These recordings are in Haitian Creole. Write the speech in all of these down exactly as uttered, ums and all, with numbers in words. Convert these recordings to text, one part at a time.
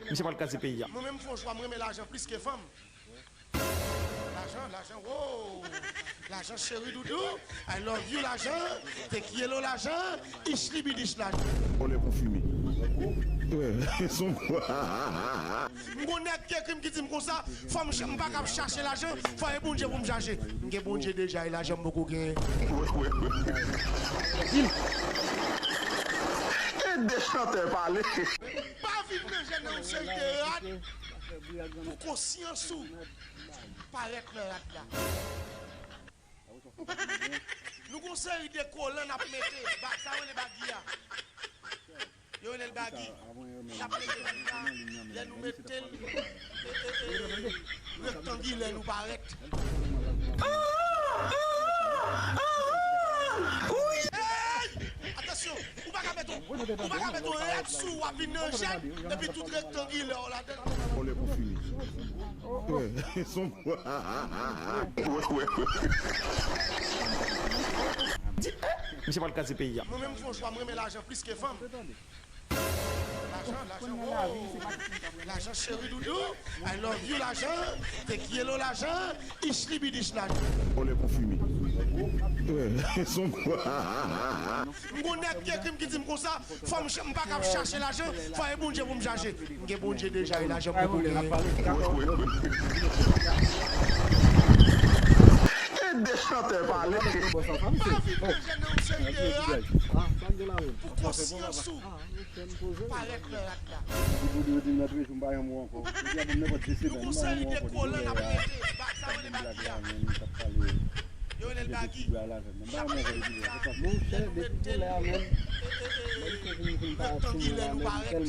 Misye pral kraze peyi a. Mwen menm fon chwa, m renmen lajan plis ke fanm. Lajan, lajan, wow! Lajan cheri doudou, I love you lajan, te kyelo lajan, ich libidich lajan. Olè pou fime. M gon nèg ki ekri m ki di m konsa, fò m ch- m pa kab chache lajan, fò e Bondye pou m chache. M gen Bondye deja, e lajan m poko genyen. E de chantè pale. Pa vin nan jèn nan yon seri de rad pou konsyans ou parèt nan rad la. Nou gon seri de kolan n ap mete, ba- sa yo rele bagi a. Yo rele l bagi. N ap mete bagi la, lè nou mete l, e, e, e, rektangilè nou parèt. Hey! Atansyon, ou pa ka mete, ou pa ka mete yon rad sou w ap vin nan jèn, epi tout rektangilè w ladan. Olè pou fini. Misye pral kraze peyi a. Mwen menm fon chwa, m renmen lajan plis ke fanm. Lajan, lajan, wow! Lajan cheri doudou, I love you lajan, te kyelo lajan, ich libidich lajan. Olè pou fime. M gon nèg ki ekri m ki di m konsa, fò m ch- m pa kab chache lajan, fò e Bondye pou m chache. M gen Bondye deja, e lajan m poko genyen. E de chantè pale. Pa vin nan jèn nan yon seri de rad pou konsyans ou parèt nan rad la. Nou gon seri de kolan n ap mete, ba- sa yo rele bagi a. Yo rele l bagi. N ap mete bagi la, lè nou mete l, e, e, e, rektangilè nou parèt.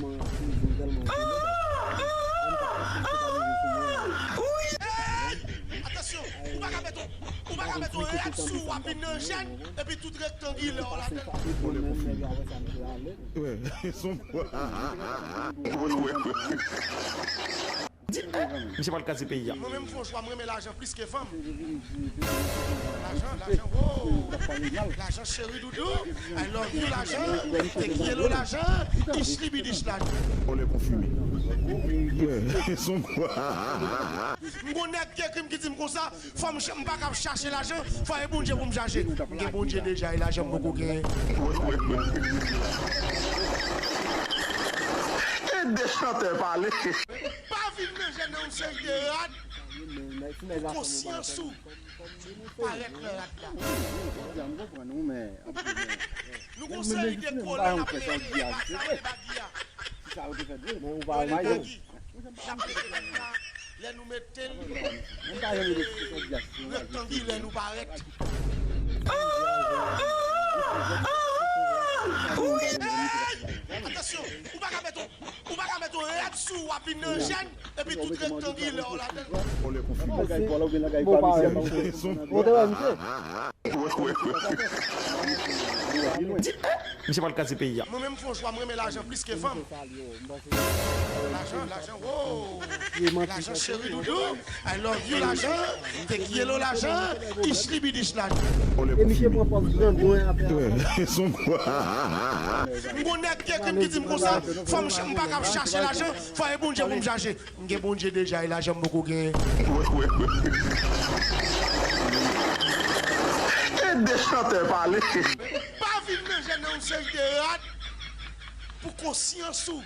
Hey! Atansyon, ou pa ka mete, ou pa ka mete yon rad sou w ap vin nan jèn, epi tout rektangilè w ladan. Misye pral kraze peyi a. Mwen menm fon chwa, m renmen lajan plis ke fanm. Lajan, lajan, wow! Lajan cheri doudou, I love you lajan, te kyelo lajan, ich libidich lajan. Olè pou fime. M gon nèg ki ekri m ki di m konsa, fò m ch- m pa kab chache lajan, fò e Bondye pou m chache. M gen Bondye deja, e lajan m poko genyen. E de chantè pale. Pa vin nan jèn nan yon seri de rad pou konsyans ou parèt nan rad la. Nou gon seri de kolan n ap mete, ba- sa yo rele bagi a. Yo rele l bagi. N ap mete bagi la, lè nou mete l, rektangilè nou parèt. Hey! Atansyon, ou pa ka mete, ou pa ka mete yon rad sou w ap vin nan jèn, epi tout rektangilè w ladan. Misye pral kraze peyi a. Mwen menm fon chwa, m renmen lajan plis ke fanm. Lajan, lajan, wow! Lajan cheri doudou, I love you lajan, te kyelo lajan, ich libidich lajan. Olè pou fini. M gon nèg ki ekri m ki di m konsa, fò m ch- m pa kab chache lajan, fò e Bondye pou m chache. M gen Bondye deja, e lajan m poko genyen. E de chantè pale. Pa vin nan jèn nan yon seri de rad pou konsyans ou